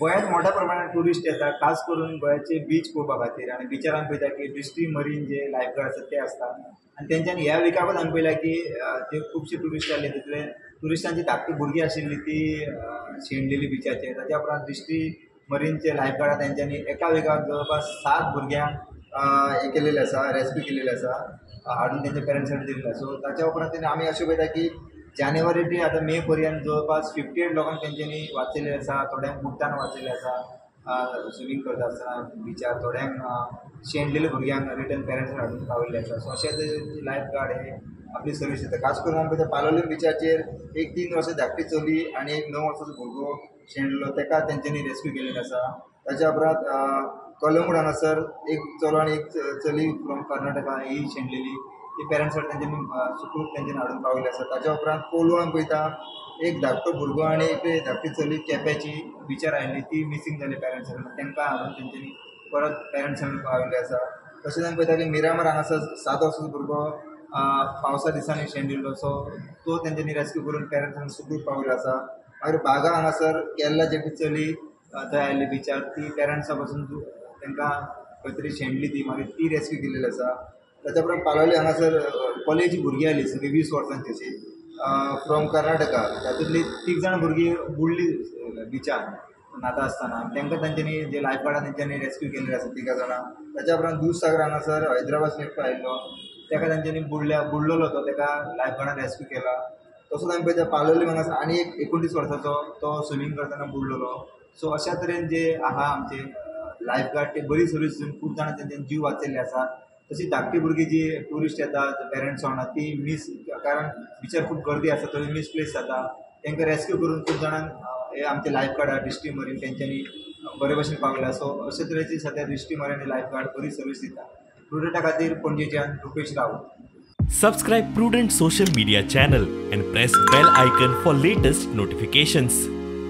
गोंयांत मोठ्या प्रमाणात ट्युरिस्ट येतात, खास करून गोंयाचे बीच पळोवपा खातीर. आनी बिचार आमी पळयता की डिस्ट्रिक्ट मरीन जे लायफगार्ड आसात ते आसता आनी तेंच्यांनी ह्या विकाकूच आमी पळयला की जे खुबशे ट्युरिस्ट आयले तितले ट्युरिस्टांची धाकटी भुरगीं आशिल्ली ती शेणलेली बिचाचेर. ताच्या उपरांत डिस्ट्रिक्ट मरीनचे लायफगार्ड तेंच्यांनी एका विकाक जवळपास 7 भुरग्यांक हें केलेलें आसा, रेस्क्यू केलेलें आसा, हाडून तेंच्या पेरंट्सांक दिल्लें आसा. सो ताच्या उपरांत तेणी आमी अशें पळयता की जानेवारी ते आतां मे पर्यंत जवळपास 58 लोकांक तेंच्यांनी वाचयलें आसा. थोड्यांक बुडटान वाचयलें आसा स्विमींग करता आसतना बिचार, थोड्यांक शेणलेल्या भुरग्यांक रिटर्न पेरंट्सांक हाडून पावयल्लें आसा. सो अशें ते लायफगार्ड हे आपली सर्वीस दिता. खास करून आमी पळयता पालोलेम बिचाचेर एक 3 वर्सां धाकटी चली आनी एक 9 वर्साचो भुरगो शेणलो, तेका तेंच्यांनी रेस्क्यू केलेलो आसा. ताच्या उपरांत कलंगूट हांगासर एक चलो आनी एक चली फ्रॉम कर्नाटका ही शेणलेली, ती पेरंट्साक तेंच्यांनी सुखरूप तेंच्यांनी हाडून पावयल्ली आसा. ताच्या उपरांत कोलवा आमी पळयता एक धाकटो भुरगो आनी एक धाकटी चली केप्याची बिचार आयिल्ली, ती मिसींग जाली पेरंट्सा कडल्यान, तेंकां हाडून तेंच्यांनी परत पेरंट्सा कडेन पावयल्ली आसा. तशेंच आमी पळयता की मिरामार हांगासर 7 वर्साचो भुरगो पावसा दिसांनी शेणिल्लो, सो तो तेंच्यांनी रेस्क्यू करून पेरंट्सांक सुखरूप पावयलो आसा. मागीर बागा हांगासर केरलाची एक चली थंय आयिल्ली बिचार, ती पेरंट्सा पासून तेंकां खंय तरी शेणली ती, मागीर ती रेस्क्यू केलेली आसा. ताच्या उपरांत पालोली हांगासर कॉलेजी भुरगीं आयली सगळीं 20 वर्सांची अशी फ्रॉम कर्नाटका, तातूंतली 3 जाण भुरगीं बुडली बिचार न्हाता आसतना, तेंकां तेंच्यांनी जे लायफगार्डान तेंच्यांनी रेस्क्यू केल्ले आसा 3 जाणां. ताच्या उपरांत दूधसागर हांगासर हैदराबादसून एकटो आयिल्लो, तेका तेंच्यांनी बुडलेलो तो, तेका लायफगार्डान रेस्क्यू केला. तसोच आमी पळयता पालोली हांगासर आनी एक 29 वर्साचो तो स्विमींग करतना बुडलेलो. सो अशा तरेन जे आहा आमचे लायफगार्ड ते बरी सर्वीस दिवन खूब जाणां तेंच्यांनी जीव वाचयल्ले आसा. तशी धाकटी भुरगीं जी ट्युरिस्ट येतात पेरंट्स वांगडा ती मीस, कारण बिचार खूब गर्दी आसा, थंय मिसप्लेस जाता, तेंकां रेस्क्यू करून खूब जाणांक हे आमचे लायफगार्ड आहा डिस्ट्रिक्ट मरीन तेंच्यांनी बरे भशेन पावयला. सो अशे तरेची सद्या डिस्ट्रिक्ट मरीन आनी लायफगार्ड बरी सर्वीस दिता. प्रुडंटा खातीर पणजेच्यान Rupesh Rawat. Subscribe Prudent social media channel and press bell icon for latest notifications.